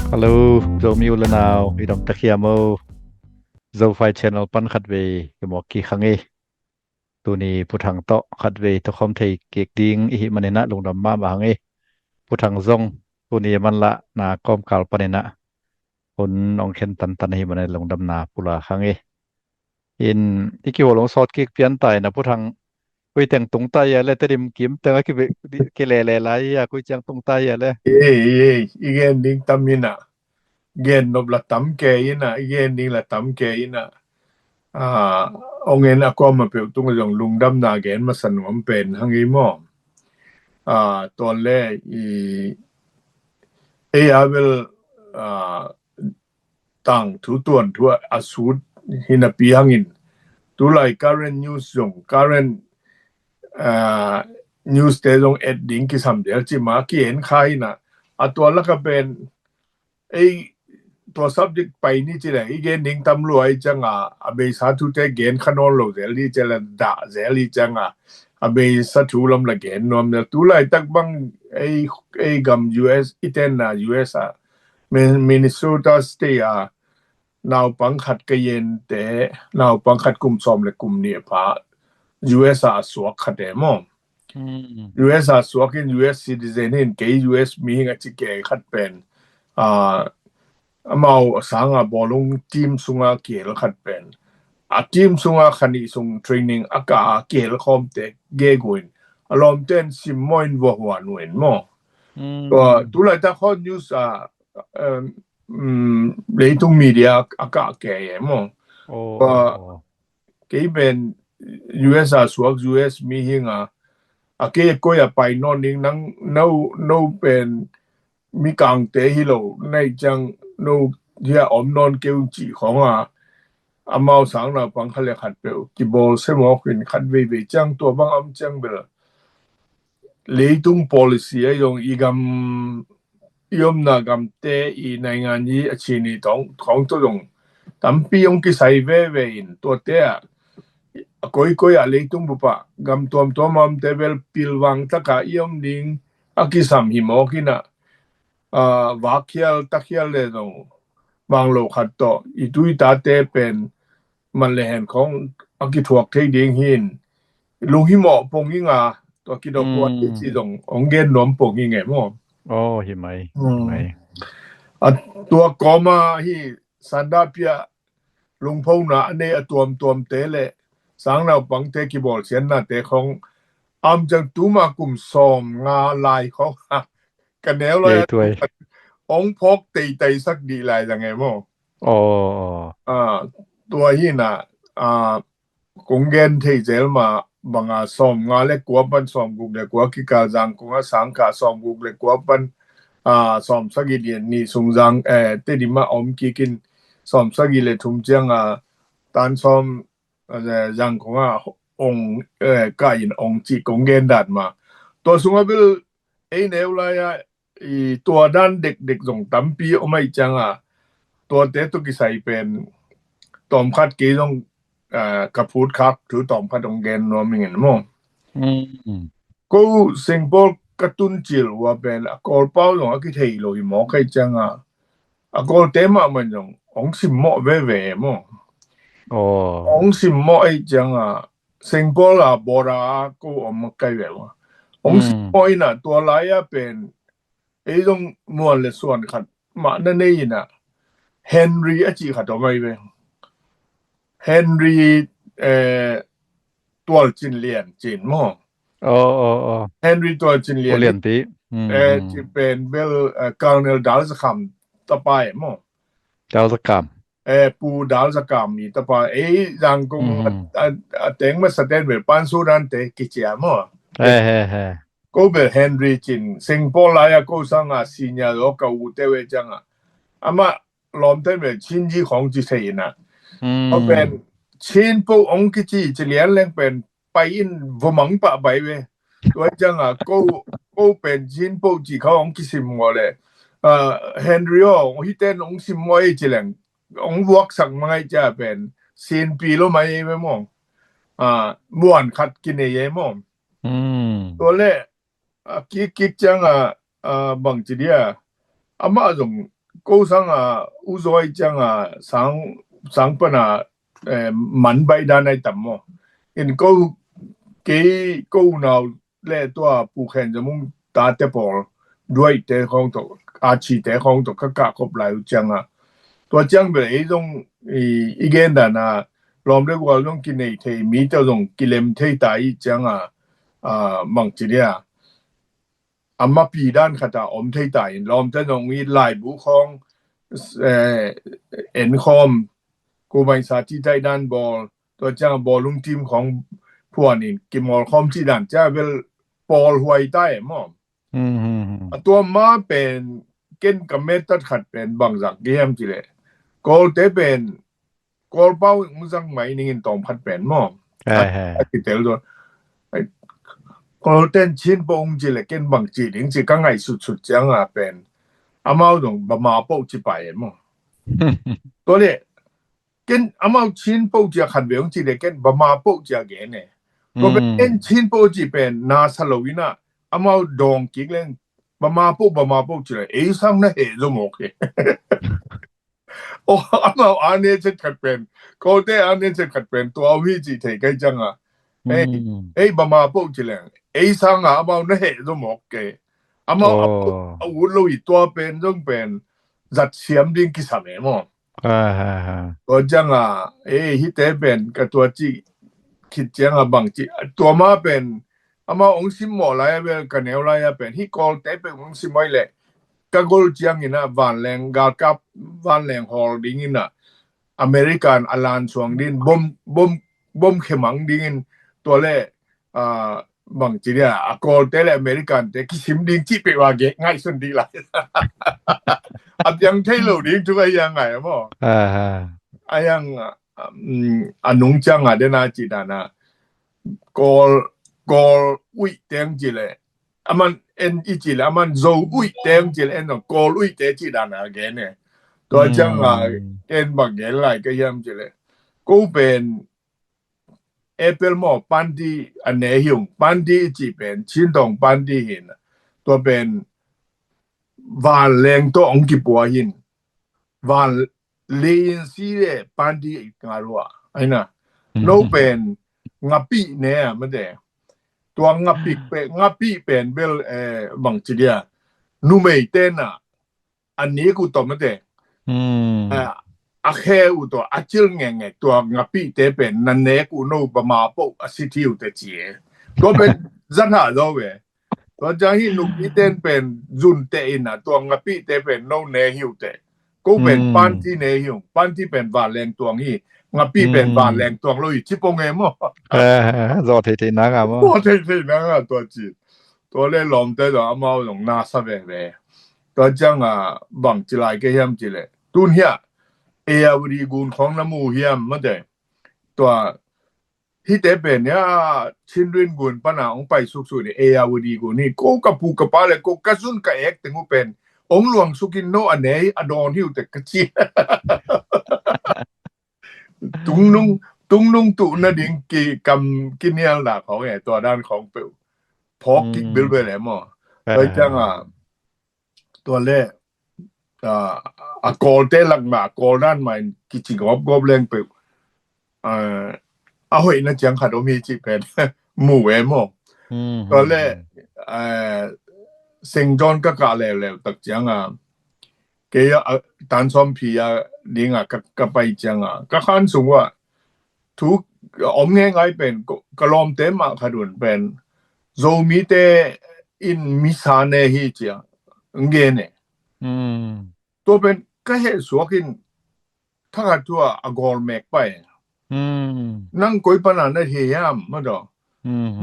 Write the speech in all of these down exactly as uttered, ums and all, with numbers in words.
Hello, Zomi u le nau, i dam ta hiam o. Zofai channel pan khatvei i muak kik hang i. Tuni Pu Thang tawh khatvei thukhawm thei kik ding i hih manin ah lungdam mahmah hang i. Pu Thang zong tuni a manlah na kawmkal panin ah hun ong khen tantan i hih manin lungdamna pulak hang i. In i kiho long sawt kik pian tai na Pu Thang, koi teng tung tai a le, Tedim kim teng a ki kilele lai a, koi ciang tung tai a le. Ei, ei, i gen ding tam in ah, gen nop la tam ke in ah, i gen ding la tam ke in ah. Ah, ong en a kawm a peuh tung zong lungdamna gen masa nuam pen hang i maw. Ah, tuan le i ei a bel, ah, tang thu tuan thu a sut hi napi hangin, tulai current news zong, current, ah, news te zong et ding kisam del ci ma ki en kha hi na. A tua laka pen ei tua subject pai ni ci le i gen ding tam lua i ciang a, a beisa thu te gen kha nawn lo zel i ciang la dah zel i ciang a, a beisa thu lam la gen nuam zel. Tulai tak bang ei, ei gam U S i ten na U S a, Min-, Minnesota State a naupang khat ka yen te, naupang khat kum sawm le kum nih a pha U S a suak khat e maw. U S a suak in U S citizen in kei U S mi hing a ci ke khat pen, ah, amau a sang a bawlung team sunga kihel khat pen, a team sunga khanih sung training a ka a kihel khawm te ge guin a lawm ten sim maw in vua hua nuin maw. Tua tulai tak hot news a, um, um, leitung media a ka ke e maw. Tua kei pen U S a suak U S mi hing a, a kei koi a pai nawn ding nang no, no pen mi kangte hi lo nai ciang no hia om nawn keu ci khong a, amau sang naupang khat le khat peuh kibawl se mawk in khat veivei ciang tua bang am ciang bel leitung policy a zong i gam i omna gamte i naingan i a chin i tawng khawng tawh zong tampi hong kisai veve in tuate ah a koikoi ah leitung bup ah gam tuamtuam a omte bel pilvang taka i om ding a kisam hi mawk in ah, ah, vakkhial takkhial le zong vang lo khat tawh i tu i tate pen man le hen khawng a kithuak thei ding hi in lunghimawh pong i nga tua kidawk kuat i ci zong hong gen nuam pong i nge maw. Aw, hi mai, hi mai. A tua kawma hi sanda pia lungphona a nei a tuamtuamte le sang naupangte kibawlsiatnate khawng am ciang tuma kum sawm nga lai khawng ka neu lai a tuai hong phawk teitei sak dih lai zang e maw. Aw. Ah, tua hi na, ah, kong gen thei zel ma banga sawm nga le kua pan sawm guk le kua kikal zang kong a sang ka sawm guk le kua pan, ah, sawm sagih le nih sung zang, eh, Tedim a om kikin sawm sagih le thum ciang a tan sawm, eh, zang kong a ong, eh, ka in ong ci kong gen dat ma. Tua sung a bil ei neu lai a i tua dan dekdek zong tampi om ai ciang a tuate tu kisai pen tawmkhat kei zong, ah, ka phut khak thu tawmkhat ong gen nuam ingen maw. Ko Sengpawl ka tun cil ua pen a Kawlpau zong a kithei lo hi mawk ai ciang a a Kawlte mahmah zong ong simmawh veve maw. Ong simmawh ai ciang a Sengpawl a bora ko om kai ve maw. Ong simmawh ina tua lai a pen ei zong muan le suan khat mah na nei ina Henry a ci khat om ai ve. Henry, eh, Tual Cin Lian cin maw. Aw, aw, aw. Henry Tual Cin Lian. Lian ti. Eh, ci pen bel, eh, Colonel Dal Zakam tapa e maw. Dal Zakam. Eh, Pu Dal Zakam i tapa ei Zangkong a teng masa ten bel Pan Sudan te kicia maw. He, he, he. Ko bel Henry cin Sengpawl lai a ko sang a senior lo ka u te ve ciang a ama lawmten ve Chin ji khawng ci thei ina. Aw pen Chin po ong kici ci lian leng pen pai in vomang pah bai ve. Tua ciang a ko, ko pen Chin po ci khawng ong kisim ngawh le, ah, Henry aw, hiten ong sim ngawh ei ci leng ong vuaksak mangai cia pen sinpi lo mai ei ve maw. Ah, muan khat kinei ei maw. Tua le a kik kik ciang a, a bangci dia amah zong ko sang a, u zaw i ciang a, sang, sang pan a, eh, man baih dan ai tam maw. In ko, kei ko unau le tua Pu Khen Za Mung tate pawl, Duai te khawng tawh, Achi te khawng tawh ka kah khop lai uh ciang a, tua ciang bel ei zong i, i gen dan a, lawm le gual zong kinei thei, mite zong kilem thei ta i ciang a, a, bangci dia, a mapi dan khat a om thei ta in, lawmte zong i laibu khawng, eh, en khawm, ko bainsa ci tai dan bawl, tua ciang a bawlung team khawng phuan in kimawl khawm ci dan ciang a bel pawl huai ta e maw. A tua ma pen ken ka mettat khat pen bangzak ge hiam ci le, Kawlte pen Kawlpau ung zang mai ning in tawm khat pen maw. A kitel tua, Kawlten Chin po ung ci le ken bang ci ding ci ka ngaihsutsut ciang a pen amau dong Bama po ci pai e maw. Tua le ken amau Chin po ci a khat ve ung ci le ken Bama po ci a gen e. Tua pen ken Chin po ci pen na sa lo in a, amau dawng kik leng Bama po, Bama po ci le ei sang na heh zo mawk e. Oh, amau a ne chet khat pen, Kawlte a ne chet khat pen tua uh hi ci thei kai ciang a, ei, ei Bama po ci leng ei sang a amau na heh zo mawk e. Amau a ut lo i tua pen zong pen zat siam ding kisam e maw. Tua ciang a, ei, hite pen ka tua ci khit ciang a bang ci, tua ma pen amau ong sim mawh lai a bel ka neu lai a pen hi Kawlte pen ong sim mawh le ka gol ciang in a vanleng galkap, vanleng hawl ding in a American a lan suang din bom, bom, bom khemang ding in tua le, a, bang ci dia, a Kawlte le American te kisim ding ci pe wa ge ngaihsun dih lai. A piang thei lo ding thu a hiang ngai maw. A hiang, a nung ciang a den a ci dan a Kawl, Kawl uih teng ci le, aman en i ci le, aman Zo uih teng ci le, en Kawl uih te ci dan a gen e. Tua ciang a ken bang gen lai ka hiam ci le, ko pen April maw, panti a ne hi ung, panti i ci pen Chin tawng panti hin, tua pen vanleng tawh ong kipua hin, van lin si le panti i nga lua aina. No pen ngapih ne a mate. Tua ngapih pen, ngapih pen bel, eh, bang ci dia, numei te na a nik uh tawh mate. A khe uh tawh a cil ngengek tua ngapihte pen na nek uh no Bama po a si thiu te ci e. Tua pen zan ha zo ve. Tua ciang hi nupi ten pen zun te in a tua ngapihte pen no ne hiu te. Ko pen panti ne hiu, panti pen vanleng tuang hi, ngapih pen vanleng tuang lo hi ci pong e maw. Zaw thei thei nang a maw. Zaw thei thei nang a tua ci. Tua le lawmte zong amau zong na sa veve. Tua ciang a bang ci lai ke hiam ci le, tun hia Ayeyarwady gun khawng na mu hiam mate. Tua hite pen hia Chinrin gun pana ong pai suksu ni Ayeyarwady gun hi, ko ka pu ka pa le ko ka zun ka ek teng uh pen ong luang sukin no a nei a dawn hiu te ka ci. Tungnung, tungnung tu na ding ki kam kinial na khawng e, tua dan khawng peuh phawk kik bilbel e maw. Tua ciang a tua le a Kawlte lak ma, Kawl dan ma in kici gawp gawp leng peuh a hoih na ciang khat om hi ci pen mu e maw. Tua le Saint John ka kah leuleu tak ciang a kei a tan sawm phi a ding a ka pai ciang a ka khan sung uh a thu om ngei ngai pen ka lawmte mah khat un pen Zomite in misa ne hi cia nge ne. Tua pen ka heh suak in thakhat thu a a gawl mek pai. Nang koi pana na thei hiam madaw.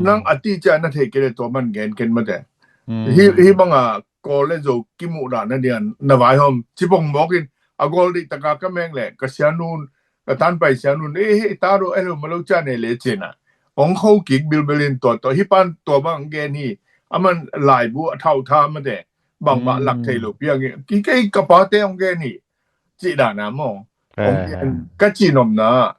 Nang a ti cia na thei kei le tua man gen ken mate. Hi banga Kawl le Zo kimuh dah na dian na vai hom cipong mawk in a gawl dih taka ka meng le ka sianun ka tanpai sianun e hei ta ro e lo ma lo cia ne le cina. Ong kho kik bilbel in tua tua hi pan tua bang gen hi. Aman laibu a thau tha mate bangmah lak thei lo piang hi. Ki kei ka pate ong gen hi. Ci dana maw. Ong gen ka ci nomna.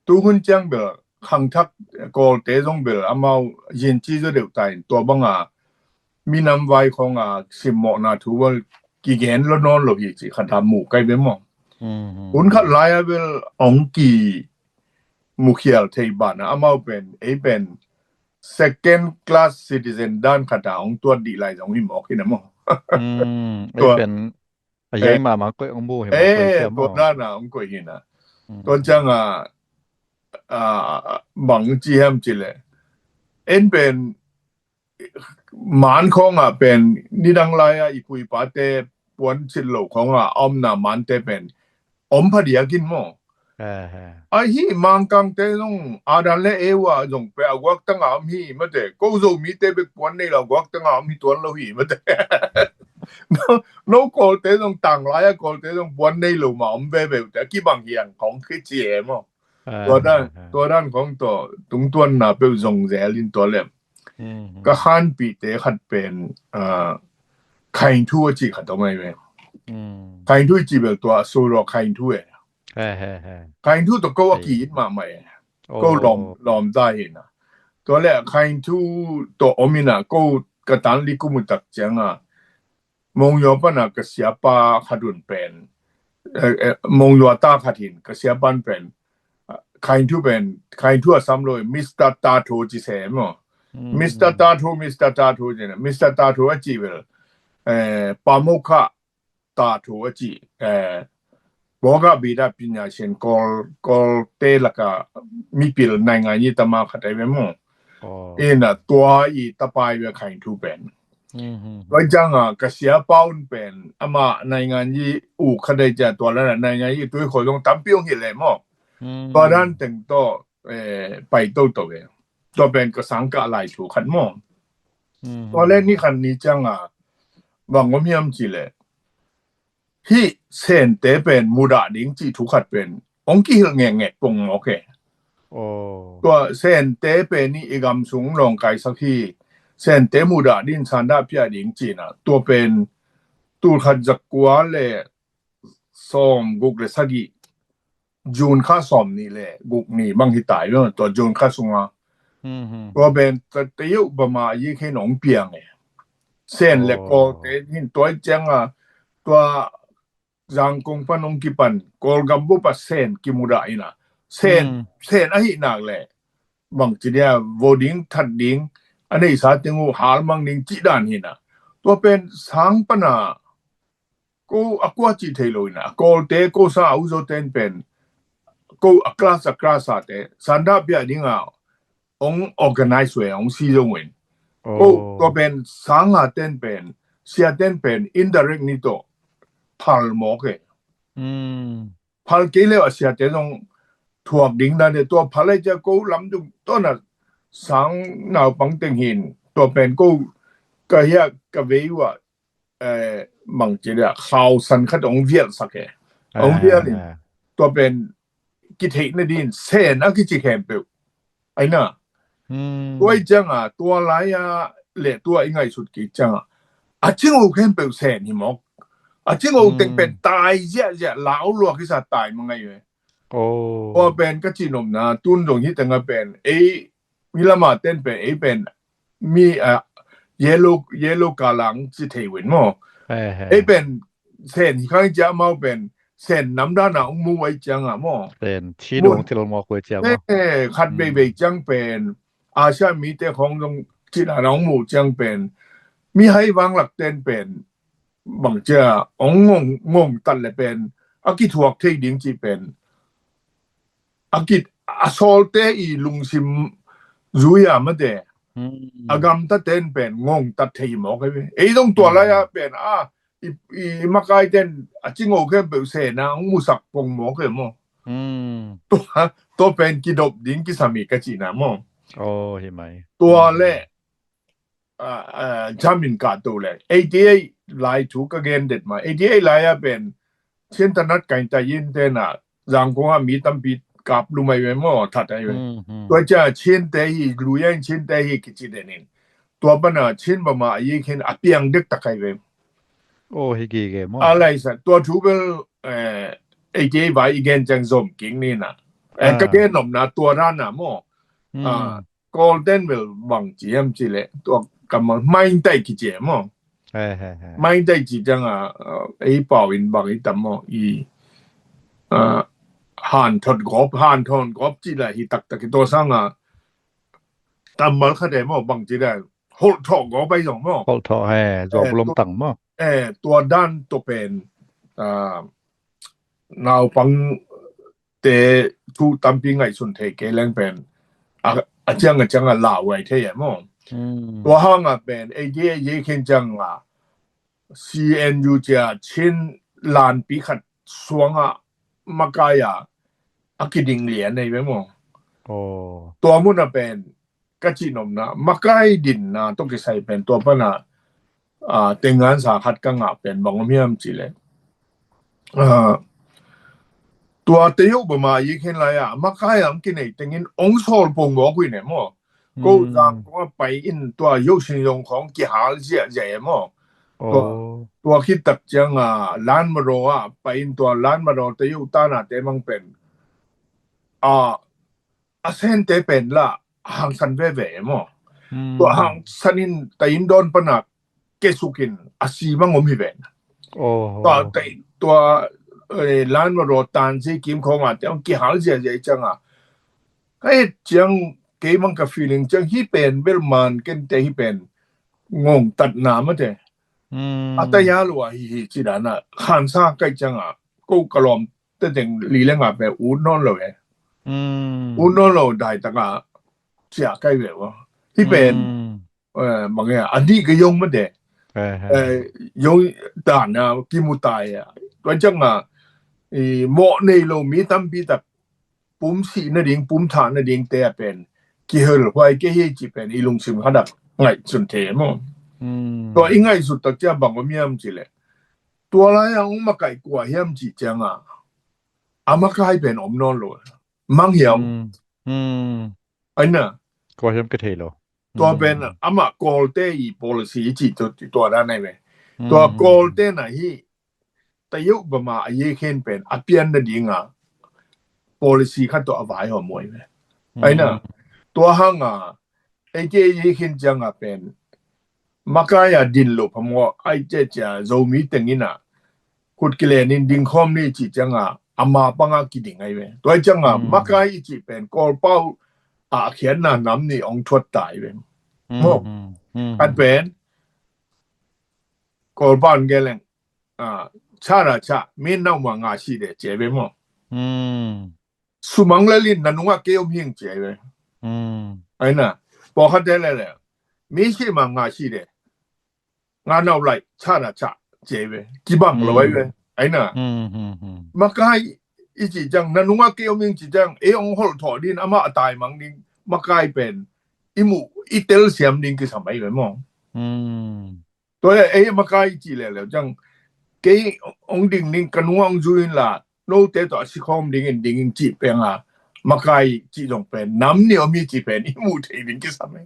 Tu hun ciang bel khangthak Kawlte zong bel amau yin ci zo deuh ta in tua banga minam vai khong a simmawhna thu bel kigen lo nawn lo hi ci khat a mu kai ve maw. Hun khat lai a bel ong ki mukhial thei ban a amau pen ei pen second class citizen dan khat a ong tuat dih lai zong hi mawk hi na maw. Ei pen a hiai mama koih ong mu hi mawk koih siam maw. Tua dan a ong koih hi na. Tua ciang a bang ci hiam ci le en pen man khawng ah pen nidang lai a i pu i pate puan cit lo khawng ah a omna mante pen om phadiak in maw. Ahi mangkangte zong Adam le Eva zong pe a guak tanga om hi mate, ko Zomite bek puan nei lo a guak tanga om hi tuan lo hi mate. No Kawlte zong tang lai a Kawlte zong puan nei lo ma om veve ute a kibang hiang khawng khi ci e maw. Tua dan khawng tawh tungtuanna peuh zong zel in tua lem ka khanpihte khat pen khainthu a cih khat om ai ve. Khainthu i cih bel tua solo khainthu e. Khainthu tawh ko a ki-it mahmah e. Ko lawm lawm ta hi na. Tua le khainthu tawh om in a ko ka tan li kum uh tak ciang a Monywa pan a ka siapa khat un pen Monywa ta khat hin ka siapa pen khainthu pen khainthu a sam lo Mister Tato ci se maw. Mister Tato, Mister Tato ci na, Mister Tato a cih bel pamokha Tato a cih Bawga bida pinya sian Kawlte laka mipil naingan yi tama khat ai ve maw. Ina tua i tapai ve khainthu pen. Tua ciang a ka siapa un pen ama naingan yi u khat ai cia tua lana naingan yi tui khaw zong tampi ong hi le maw. Tua dan teng tawh pai toto ve. Tua pen ka sang ka lai thu khat maw. Tua le ni khan ni ciang a bang om hiam ci le hih Sente pen mudah ding cih thu khat pen ong kihilh ngekngek pong mawk e. Tua Sente pen i gam sung lawngkaisak hi. Sente mudah ding sandah piah ding cihna tua pen tulkhat zakua le sawm guk le sagih June kha sawm nih le guk ni bang hi tai lo tua June kha sunga tua pen tayuh bama yi khen ong piang e. Sen le Kawlte hin tua ciang a tua Zangkong pan ong kipan Kawlgam bup a Sen kimudah ina Sen Sen ahi nak le bang ci dia vo ding that ding a neisa teng uh halmang ding cih dan hina. Tua pen sang pana ko a kua cih thei lo ina Kawlte ko sa a uzo ten pen ko a class a class a te sanda pia dinga ong organize ve ong si zong wen ko tua pen sanga ten pen sia ten pen indirect ni to phal mawk e. Phal kei leo a siate zong thuak ding dan e tua phal ai cia ko lam dung tona sang naupang teng hin tua pen ko ka hia ka vei uh a mang ci dia khau san khat ong vial sak e. Ong vial in tua pen kitheih na din Sen a kici khempeuh aina. Tua i cianga tua lai a le tua i ngaihsut kik cianga a cing uh khempeuh Sen hi mawk. A cing uh teng pen tai ziahziah lau luak hisa tai mangai ve. Tua pen ka cinomna tun dong hi tenga pen ei mi lama ten pen ei pen mi a yellow yellow kalang ci thei wen maw. Ei pen Sen hi khang cia mau pen Sen namdana ong mu wai cianga maw. Pen thi dong thil mawk wai cia maw. Khat veivei ciang pen Asia mite khong dong ci dana ong mu ciang pen mi hai vanglak ten pen bang cia ong ngong ngong tat le pen a kithuak thei ding ci pen a kit a sawlte i lungsim zui a mate a gamta ten pen ngong tat thei mawk e. Ei dong tua lai a pen a i makai ten a cingo khempeuh Sena ong musak pong mawk e maw. Tua pen kidop ding kisami ka cina maw. Tua le jamin ka to le eighty eight lai thu ka gen det ma eighty eight lai a pen Chin tanat kain ta yin tena Zangkong a mi tampi kap lumai ve maw that ai ve. Tua cia Chin te hi luya in Chin te hi kici denin tua pana Chin bama a yi khin a piang dek takai ve. O hi ki ge maw. A lai sa tua thu bel eighty eight vai i gen cang zom king ni na. Ka gen nom na tua rana maw. Kawlten bel bang ci hiam ci le tua kammal main tai kici e maw. Mai dai ci ciang a, ei pau in bang i tam maw, i hanthot gawp, hanthon gawp ci la hi taktak i, tua sang a tammal khat e maw, bang ci dai, holh thawh gawp ai zong maw, holh thawh he, zuak lom tang maw. Tua dan tua pen naupang te thu tampi ngaihsun thei kei leng pen a ciang a ciang a lauhuai thei e maw. Tua hang a pen ei di ei khin ciang a C N U cia Chin lanpi khat suang a makai a a kiding lian ei ve maw. Tua mun a pen ka cihnopna makai dinna tawh kisai pen tua pana tengansa khat ka ngah pen bang om hiam ci le, tua te yoh bama i khen lai a makai ang kinei tengin ong sawl pong mawk uh i ne maw. Ko zang kong a pai in tua yoh sin zong khong kihal ziahziah e maw. Tua khit tak ciang a Lanmaro a pai in tua Lanmaro te yoh tana te mang pen a a sente pen la hangsan veve e maw. Tua hangsan in ta in dawn pana kesukin a si mang om hi ven. Tua Lanmaro tan si kim khong a te ong kihal ziahziah i ciang a ka et ciang kei mang ka feeling ciang hi pen bel man ken te hi pen ngong tatna mate. A ta ya lua hi hi ci dana khansa kai ciang a ko ka lawm te teng li le nga pe ut nawn lo e. Ut nawn lo dai taka cia kai ve wa hi pen. Bang e a di ka yong mate, yong dana kimu tai a tua ciang a mawh nei lo mi tampi tak pum sih nading pum thah nading te a pen kihel huai kei hi ci pen i lungsim khadak ngaihsun thei maw. Tua i ngaihsut tak cia bang om hiam ci le tua lai a ong makai kua hiam ci ciang a a makai pen om nawn lo mang hiam. Aina kua hiam ka thei lo. Tua pen ama kawlte i policy i ci tua dan ai ve. Tua kawlte na hi ta yoh bama a ye khen pen a pian nading a policy khat tawh a vai hawm uh ai ve. Aina tua hang a ei ke ye khen ciang a pen makai a din lo phamawh ai ce cia Zomi tengin a khut kilen in ding khawm ni ci ciang a ama pang a kiding ai ve. Tua ciang a makai i ci pen Kawlpau a khiatna nam ni ong thuat tai ve. Maw, khat pen Kawlpau an geleng cha ra cha min nau ma nga si de ce ve maw. Sumang le lin na nunga kei om hing ci ai ve. Aina pawkhat te le le mi si ma nga si de nga nau lai cha na cha ci ai ve kibang lo ai ve. Aina makai i ci ciang na nunga kei om hing ci ciang ei ong holh thawh din ama a tai mang ding makai pen i muh i tel siam ding kisam ai ve maw. Tua le ei makai ci le le ciang kei ong ding ding ka nunga ong zui in la note tawh a sikhawm dingin dingin cih peng a makai cih zong pen nam ni om hi cih pen i muh thei ding kisam e.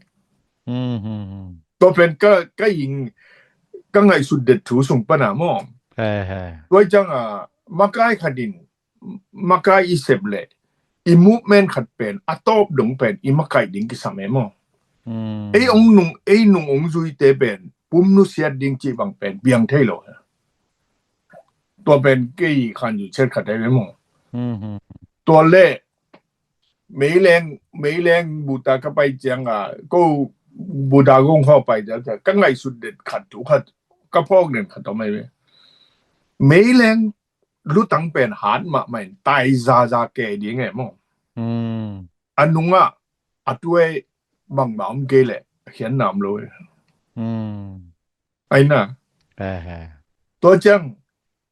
Tua pen ka ka ing ka ngaihsut det thu sung pana maw. Tua ciang a makai khat in makai i sep le i movement khat pen a tawp dong pen i makai ding kisam e maw. Ei ong nung ei nung ong zui te pen pum nusiat ding cih bang pen biang thei lo. Tua pen kei khan yu chet khat ai ve maw. Tua le meileng meileng buta ka pai ciang a ko buta gong khaw pai ciang ka ngaihsut det khat thu khat ka phawk den khat om ai ve. Meileng lutang pen hat mahmah in tai zaza ke ding e maw. A nungah a tuai bangmah om kei leh a khian nam lo e. Aina tua ciang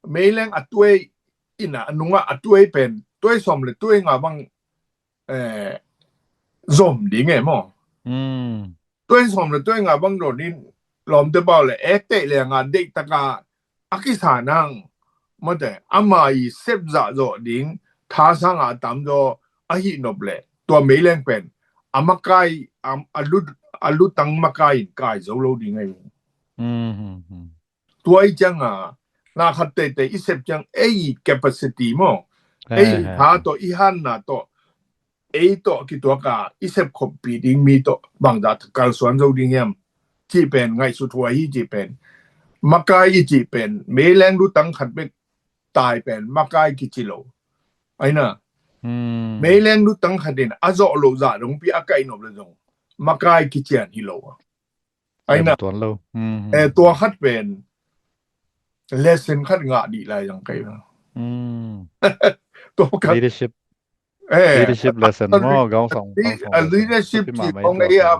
meileng a tuai ina a nungah a tuai pen tuai sawm le tuai nga bang zom ding e maw. Tuai sawm le tuai nga bang dawnin lawmte pau le ekteih le nga deih taka a kisa nang mate ama i sep zah zawh ding tha sanga a tamzaw a hih nop le tua meileng pen a makai a lutang makai in kai zo lo ding ahi. Tua i cianga na khat teitei i sep ciang ei capacity maw, ei tha tawh i hanna tawh ei tawh kituaka i sep khoppih ding mi tawh bangzah kalsuan zo ding hiam cih pen ngaihsut huai hi cih pen Makai i cih pen meileng lutang khat bek tai pen makai kici lo. Aina, meileng lutang khat in a zawh loh zah dongpi a kaih nop le zong makai kician hi lo. Aina, tuan lo. Eh, tua khat pen lesson khat ngah dih lai zang kai. Tua khat leadership. Eh, leadership lesson maw, gaung song, gaung song a lesson. Leadership ci khong ei a,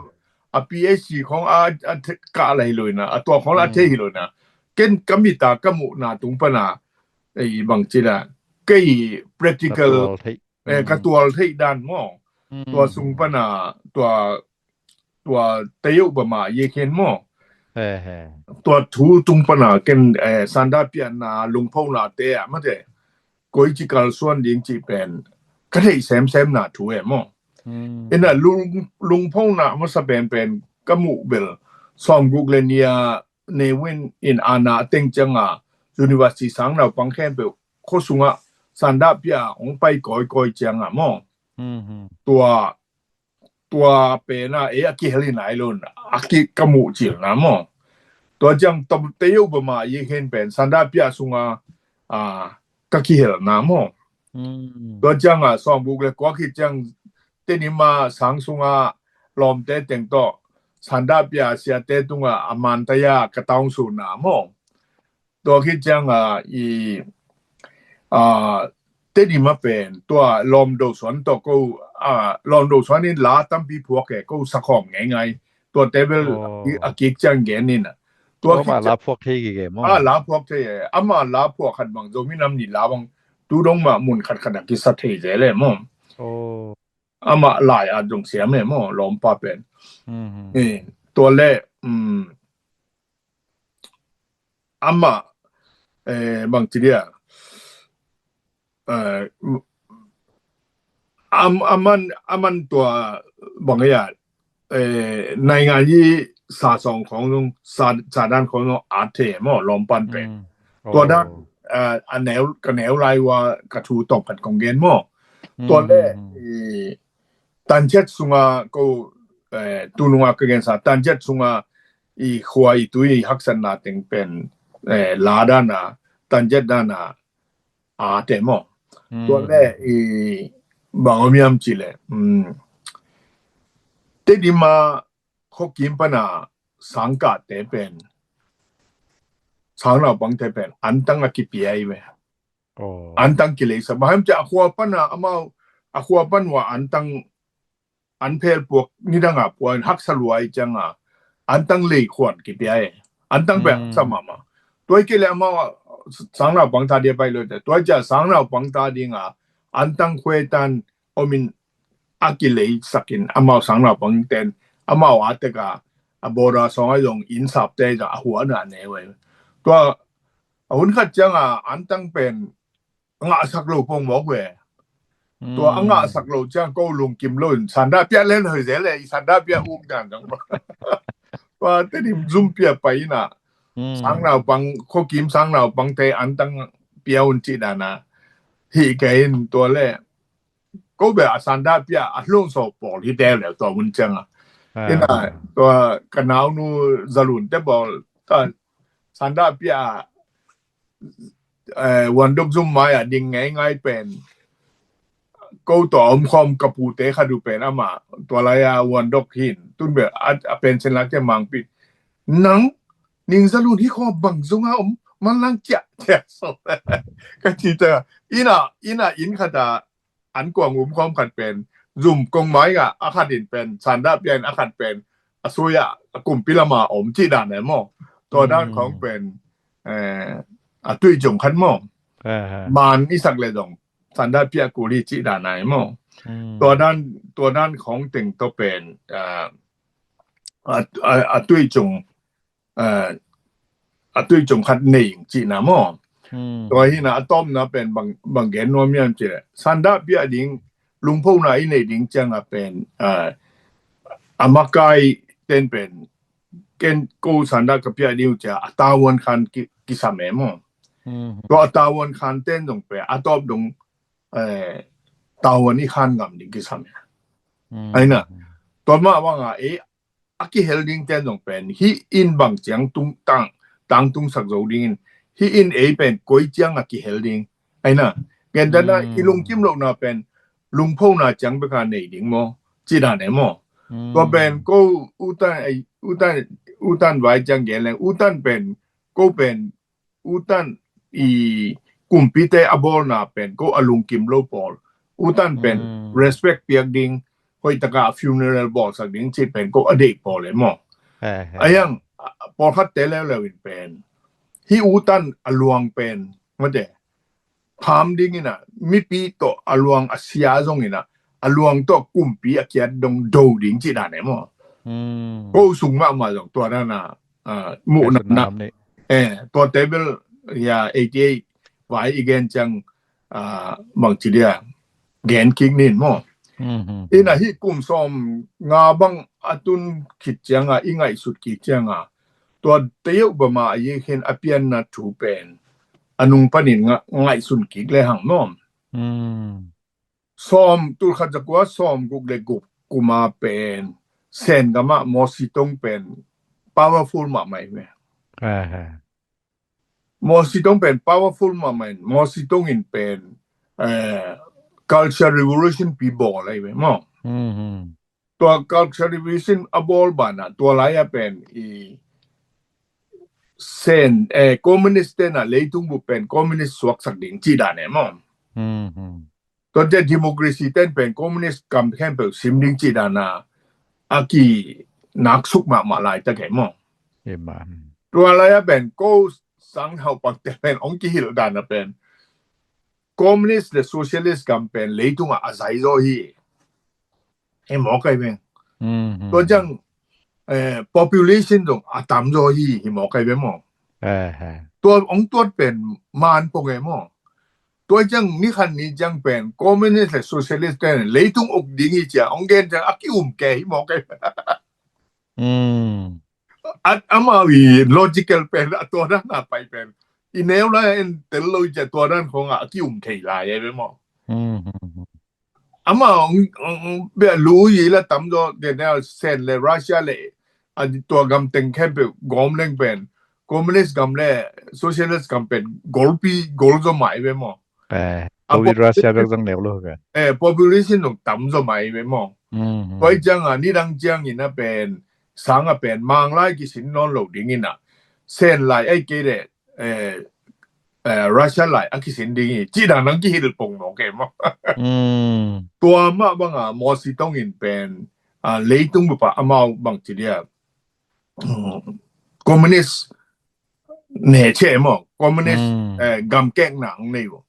a P H D khong a, a kah lai lo ina, a tua khong la thei hi lo ina. Ken ka mit a ka muhna tung pana, ei bang ci la, kei practical, ka tual theih dan maw. Tua sung pana, tua tua Tayeu Bama ye khen maw. Tua thu tung pana ken, eh, sanda piana lungphona te a mate. Koi ci kalsuan ding ci pen ka theih semsem na thu e maw. Ina lung, lungphona masa pen pen ka muh bel sawmguk le nia Ne Win in ana teng cianga university sang naupang khempeuh khuasunga sanda pia ong pai kawikawi cianga maw. Tua tua pena e a kihel hi nai lo na, a ki ka muh cil na maw. Tua ciang Tayeu Bama ye khen pen sanda pia sunga, a, ka kihel na maw. Tua cianga sawmguk le kua khit ciang Tenima sang sunga lawmte teng tawh sanda pia siate tunga a mantaya ka taung su na maw. Tua khit cianga i, a, Tenima pen tua lawmdo suan tawh ko, a, lawmdo suan in la tampi phuak e ko sakhawm ngeingai. Tua te bel a kik ciang gen ina. Tua khit ciang la phuak thei gige maw. A, la phuak thei e. Ama la phuak khat bang Zomi Nam Ni la bang tu dong mah mun khat khat a kisa thei ze le maw. Ama lai a dong siam e maw lawmpa pen. Tua le, ama, eh, bang ci dia, eh, am, aman, aman tua bang ya, eh, naingan yi sa song khong nung, sa, sa dan khong nung a the maw lawmpan pen. Tua dan, eh, a neu, ka neu lai wa ka thu tawm khat kong gen maw. Tua le, eh, Tanciat sunga ko, eh, tununga ka gensa Tanciat sunga i khua i tui i haksatna teng pen, eh, la dana Tanciat dana a te maw. Tua le i bang om yam ci le, Tenima khuakim pana sangkah te pen sang naupang te pen antang a kipia i ve. Antang kilei sa baham ci a khua pana amau a khua pan wa antang an phel puak nidanga puan haksa luai cianga antang lei khuan kipia e. Antang pe haksa mama. Tuai kile amau sang naupang ta dia pai lo te. Tuai cia sang naupang ta dinga antang khuetan omin a kilei sakin amau sang naupang ten amau a teka a bora song a zong in sap te zong a hua na ne wai. Tua a hun khat cianga antang pen ngahsak lo pong mawk ve. Tua a ngahsak lo ciang ko lungkim lo in sanda pia len hoi ze le i sanda pia uk dan dang. Tua Tedim zum pia pai ina sang naupang khuakim sang naupang te antang pia un ci dana hi ke in tua le ko be a sanda pia a hlung so pawl hi te le tua un cianga. Ina tua ka naunu Zalun te bawl ta sanda pia, eh, Wandok zum mai a ding ngeingai pen ko tua om khawm ka pute khat uh pen ama tua lai a Wandok hin tun be a, a pen sen lak te mangpit nang Ning Zalun hi khawm bang zunga om man lang ciah ciah so ka ci ta ina, ina in khat a an kuang um khawm khat pen zum kong mai a a khat in pen sanda pia in a khat pen a sui a kumpi lama om ci dan e maw. Tua dan khawng pen, eh, a tui cung khat maw. Man i sak le zong sanda pia kuli ci dan ai maw. Tua dan, tua dan khawng teng to pen, eh, a, a, a tui cung, eh, a tui cung khat nei ing ci na maw. Tua hi na a tawmna pen bang, bang gen nuam iam ci le sanda pia ding lungphona i nei ding cianga pen, eh, a makai ten pen ken ko sanda ka pia ding uh cia a tavuan khan ki, kisam e maw. Tua a tavuan khan ten zong pen a tawp dong, eh, tavuan i khan ngam ding kisam e. Aina tua mah banga e a kihel ding ten zong pen hi in bang ciang tung tang tangtungsak zo dingin, hih in ei pen koi ciang a kihel ding. Aina, gentana i lungkim lohna pen lungphona ciang beka nei ding maw, ci dan e maw? Tua pen ko utan, utan, utan vai ciang gen leng, utan pen, ko pen utan i kumpite a bawlna pen ko a lungkim lo pawl, utan pen respect piak ding, hoihtaka a funeral bawlsak ding ci pen ko a deih pawl e maw? Ayang, pawlkhatte leuleu in pen, hih utan a luang pen, mate, pham ding ina, mipi tawh a luang a sia zong ina, a luang tawh kumpi a kiat dong do ding ci dan e maw? Ko sung mahmah zong tua dana, ah, muhna na. Eh, tua table ya eighty eight vai i gen ciang, ah, bang ci dia, gen kik nin maw? Ina hih kum sawm nga bang a tun khit cianga i ngaihsut kik cianga, tua teu bama a yikhin a pianna thu pen a nung panin nga-, ngaihsun kik le hang maw? Sawm, tulkhat zakua sawm guk le guk kuma pen Sen gama Mawsi Tong pen powerful mahmah e. Mawsi Tong pen powerful mahmah in, Mawsi Tong in pen, eh, culture revolution pi bawl ahi ve maw? Tua culture revolution a bawl bana, tua lai-a pen i Sen, eh, communist tena leitung bup pen communist suaksak ding ci dan e maw? Tua te democracy ten pen communist kam khempeuh sim ding ci dana a kinaksuk mahmah laitak e maw? Tua lai-a pen ko sang haupang te pen ong kihilh dana pen communist le socialist kam pen leitunga a zai zaw hi. Hi mawk ai ve. Tua ciang, eh, population zong a tam zaw hi, hi mawk ai ve maw? Tua ong tuat pen man pong e maw? Tua ciang ni khan ni ciang pen communist le socialist pen leitung uk ding hi cia ong gen ciang a ki-um ke hi mawk ai ve. Amau i logical pen a tua dan a pai pen i neu lai en tel lo i cia tua dan khong a ki-um thei lai ai ve maw? Amau bia lu i la tam zaw de neu Sen le Russia le a tua gam teng khempeuh gawm leng pen communist gam le socialist gam pen golpi gol zaw mai ve maw? Eh, a population, Russia bek zong neu lo ve. Eh, population nong tam zaw mai ve maw? Koi ciang a ni dang ciang in a pen sang a pen mang lai kisin nawn lo ding in a Sen lai ai kei le, eh, eh, Russia lai a kisin ding i ci dan nang kihilh pong mawk e maw? Tua mah banga Mawsi Tong in pen, ah, leitung bupa amau bang ci dia, communist ne che maw, communist, eh, gamkek nang nei uh.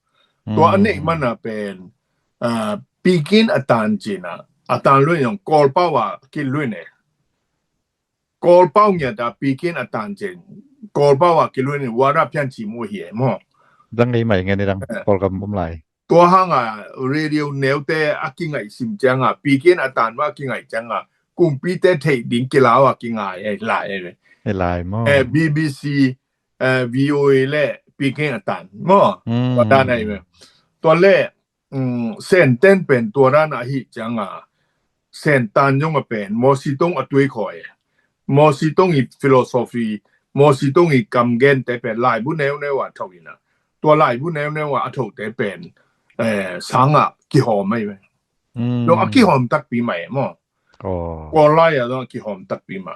Tua a neih mana pen, ah, Pikin a tan cina a tan luin yong Kawlpau a kiluin e. Kawlpau ngiat a Pikin a tan cin Kawlpau a kiluin e, wada pian ci mu hi e maw? Dang ei mai ngen i dang Kawlgam um lai. Tua hanga radio neute a kingaihsim cianga Pikin a tan ma a kingaih cianga kumpite theih ding kilau a kingai e lai e. E lai maw? Eh, B B C, eh, V O A le Pikin a tan maw? Tua dan ai ve. Tua le, Sen ten pen tua dan ahi cianga Sen tan zong a pen Mawsi Tong a tuikhawi e. Mawsi Tong i philosophy, Mawsi Tong i kamgente pen laibu neuneu a tho ina. Tua laibu neuneu a thote pen, eh, sanga kihawm ai ve. Dong a kihawm takpi mai maw? Kua lai a dong a kihawm takpi ma.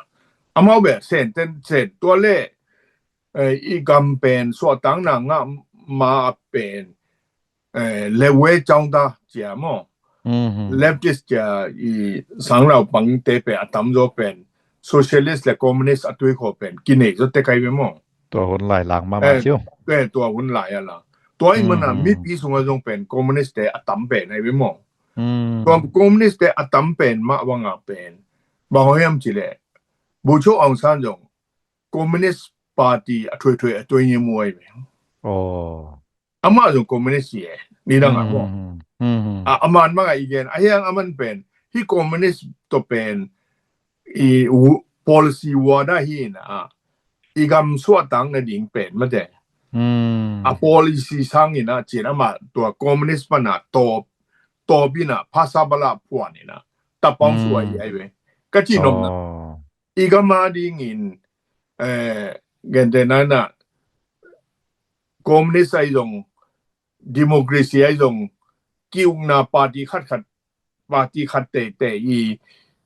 Amau be Sen ten Sen tua le, eh, i gam pen suahtang na nga ma a pen, eh, le we caung ta cia maw? Leftist cia i sang lau pang te pen a tam zaw pen socialist le communist a tuikhaw pen kinei zaw te kai ve maw? Tua hun lai lang mama ciu. Eh, tua hun lai a la. Tua i mana mipi sunga zong pen communist te a tam pen ai ve maw? Tua communist te a tam pen mah banga pen bang hoiam ci le Bogyoke Aung San zong Communist Party a thuaithuai a tuai ngiam uh ai ve. Amah zong communist hi e. Ni dang a maw? A man manga i gen a hiang a man pen hi communist to pen i policy wada hi na a i gam suahtang na ding pen mate. A policy sang ina cin amah tua communist pana tawp tawp ina phasa bala phuan ina tapang suai ai ve. Ka ci nom na i gam a dingin, eh, Gentehna in ah, communist ahi zong, democracy ahi zong, ki-ukna party khatkhat, party khat teitei i,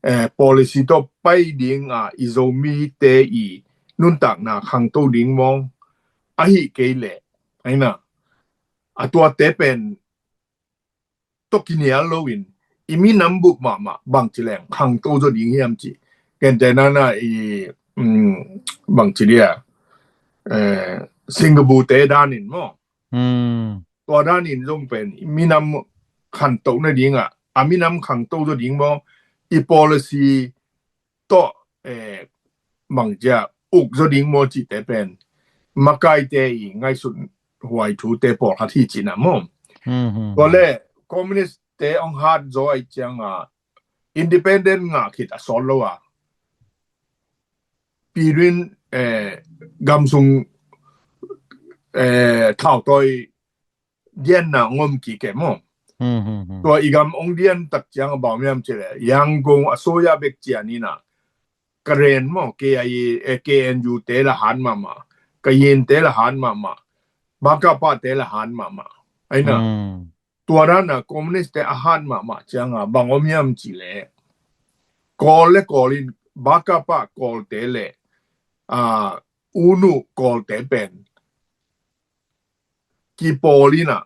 eh, policy tawh pai ding a, i Zomite i nuntakna khangto ding maw? Ahi kei leh, aina, a tuate pen tawh kinial loin, i minam bup mahmah bangci leng khangto zaw ding hiam ci. Gentehna in ah i, um, bangci dia, eh, Singapore te danin maw? Hmm. Tua danin zong pen i minam khangto nading ah, a minam khangto zaw ding maw? I policy tawh, eh, bangcia uk zaw ding maw cihte pen makaite i ngaihsut huai thute pawlkhat hi cihna maw? Hmm, hmm. Tua le communist te hong hat zaw ahih ciangin independent ngah khit a sawt lo a, pirin, eh, gamsung, eh, thautawi dianna ngom kik e maw? Hmm, hmm, hmm. Tua i gam hong dian tak ciang a bang hiam cih leh, Yangon a soya bek cian in ah, Karen maw, K I A, eh, K N U te la han mahmah, Kayin te la han mahmah, Bakapa te la han mahmah. Aina, hmm, tua dan a communist te a han mahmah ciang a bang om hiam cih leh, Kawl le Kawl in, Bakapa Kawl te le, ah, U Nu Kawl te pen kipawl in ah,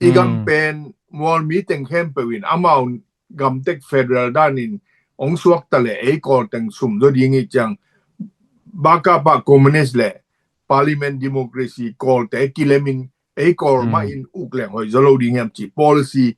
i gam, hmm, pen mualmi teng khempeuh in amau gamtek federal danin hong suakta le ei Kawl teng sum zaw ding hi ciang, Bakapa communist le parliament democracy Kawl te kilem in ei Kawl, hmm, mah in uk leng hoih zaw lo ding hiam ci policy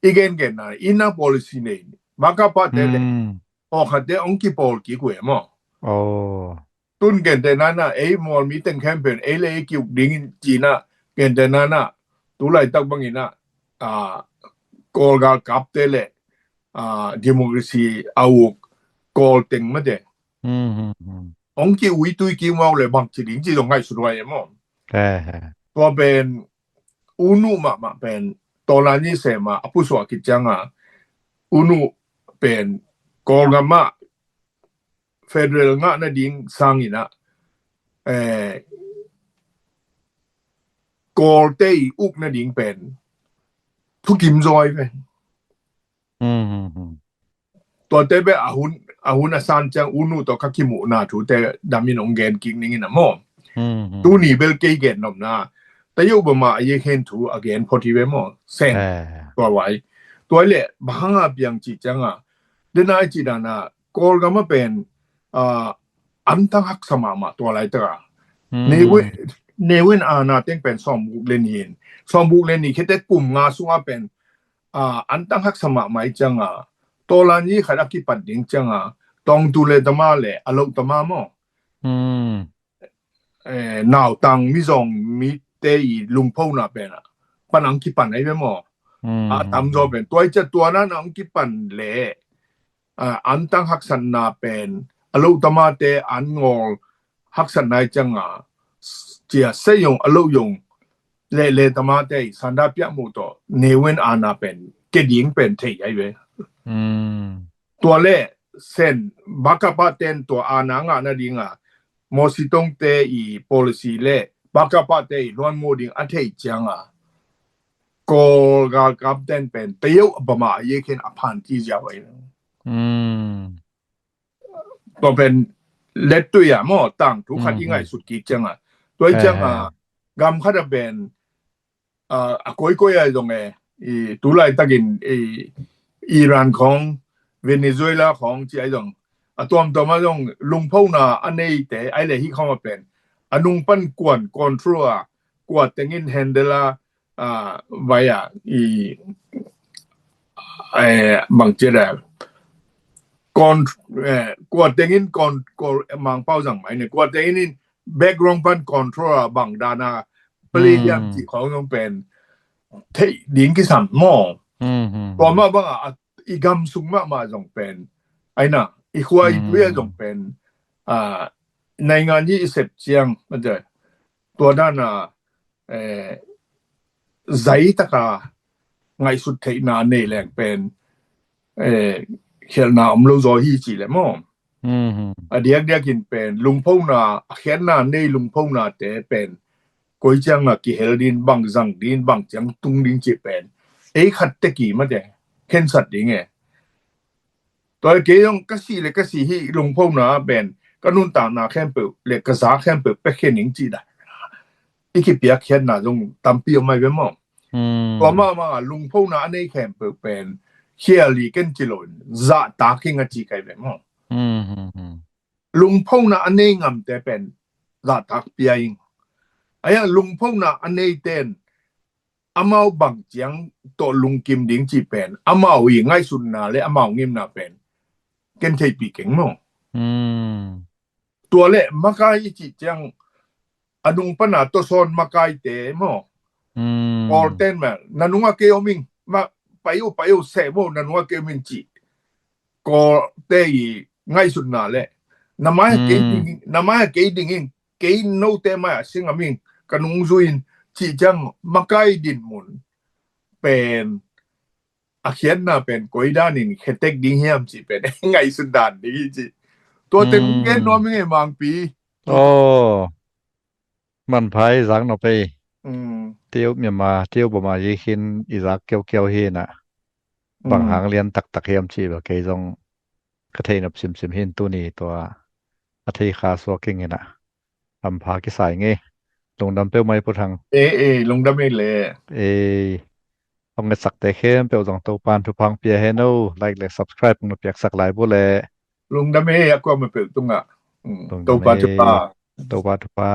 i gengenna, ina policy nei, Bakapa te le, hmm, awkhat te hong kipawl kik uh e maw? Oh. Tun gentehna in ah, ei mualmi teng khempeuh in ei le ei ki-uk ding in cihna, gentehna in ah, tu laitak bangin ah, ah, Kawl galkapte le, ah, democracy a uk Kawl teng mate, hmm, hmm, hmm, hong ki-uitui kik uh le bangci ding ci zong ngaihsut huai e maw? Eh, eh. Tua pen U Nu mahmah pen tawlan i sem a, a pusuah khit ciang a, U Nu pen Kawlgam ah federal ngah nading sangin ah, eh, Kawlte i uk nading pen thukim zaw hi ve. Hmm, hmm, hmm. Tuate bek a hun, a hun a san ciang U Nu tawh ka kimuhna thute damin hong gen kik ning in ah maw? Hmm, hmm. Tuni bel kei gen nopna, Tayau Bama a yekhen thu a gen phot hi ve maw? Sen. Eh. Tua vai. Tua le, bang hang a piang cih ciang a, den a i cih dan a, Kawlgam a pen, ah, antang haksa mahmah tua laitak a. Hmm. Ne wen, ne wen a na teng pen sawmguk le nih in. Sawmguk le nih khete kum nga sung a pen, ah, antang haksa mahmah i ciang a, tawlan i khat a kipat ding ciang a, Taungtung le Tama le, a lo Tama maw? Hmm. Eh, nautang mizawng mite i lungphona pen a pan ang kipan ai ve maw? Hmm. A tamzaw pen tua i ciang tua na na ang kipan le, ah, antang haksatna pen a lo Tamate an ngawl haksatna i ciang a, cia se yong a lo yong le le Tamate i sanda piak mu tawh ne wen a na pen ke ding pen thei ai ve. Hmm. Tua le sen Bakapa ten tua a na ngah nading a, Mositong te i policy le Bakapa te i luan mu ding a thei ciang a, Kawl galkap ten pen Tayau Bama a yekhen a phan ti ziau ai. Hmm. Tua pen lettui a maw, tangthu khat i, hmm, ngaihsut kik ciang a. Tua i ciang a, eh, gam khat a pen, ah, a koikoi a zong e, i tu laitakin, i Iran khong, Venezuela khong ci ai zong, a tuamtuam a zong lungphona a neite ai le hi khong a pen, a nung pan kuan control a, kua tengin handle a, ah, vai a, i, eh, bang ci a, kon, eh, kua tengin kon, kon, Mangpau zang mai ne, kua tengin in background pan control a bang dan a play, hmm, hiam ci khong zong pen thei ding kisam maw? Hmm, hmm. Tua mah bang a, a, i gam sung mahmah zong pen, aina, i khua i tui a, hmm, zong pen, ah, naingan i sep ciang, mate, tua dan a, eh, zai taka ngaihsut theihna nei leng pen, eh, khialhna om lo zaw hi ci le maw? A diakdiakin pen lungphona, a khiatna nei lungphonate pen koi cianga kihel din, bang zang din, bang ciang tung ding cih pen ei khat teki mate khensat ding e. Tua kei zong ka si le ka si hi lungphona pen ka nuntakna khempeuh le ka za khempeuh pekhen ing cih da i kipiak khiatna zong tampi om ai ve maw? Tua mahmah lungphona a nei khempeuh pen khiali ken ci loin zahtak ing a ci kai ve maw? Lungphona a nei ngamte pen zahtak pia ing. Aia lungphona a nei ten amau bang ciang tawh lungkim ding cih pen amau i ngaihsutna le amau ngimna pen ken theihpih keng maw? Tua le makai i cih ciang a nung pana tawsawn makaite maw? Kawlten ma na nunga kei om ing ma, pai uh pai uh seh maw, na nunga kei om ing cih Kawlte i ngaihsutna le na mai a kei ding, na mai a kei ding in, kei note mai a sing a ming ka nung zui in cih ciang makai dinmun pen a khiatna pen koi danin khetek ding hiam cih pen ngaihsut dan ding hi cih. Tua teng gen nuam ing e Mangpi. Aw, manpha i zak nop ei. Teu Myanmar, teu Burma zi khin i zak kiaukiau hi na. Bang hang lian taktak hiam cih bel kei zong ka thei nop simsim hin tuni tua a thei kha suak ing hi na. Hampha kisai ngei. Lungdam peuhmah i Pu Thang. Ei, ei, lungdam ei le. Ei, hong ngetsak te khempeuh zong Topan thupha hong pia hen o. Like le subscribe hong na piaksak lai bu le. Lungdam ei a kuamah peuh tungah. Topa thupha. Topa thupha.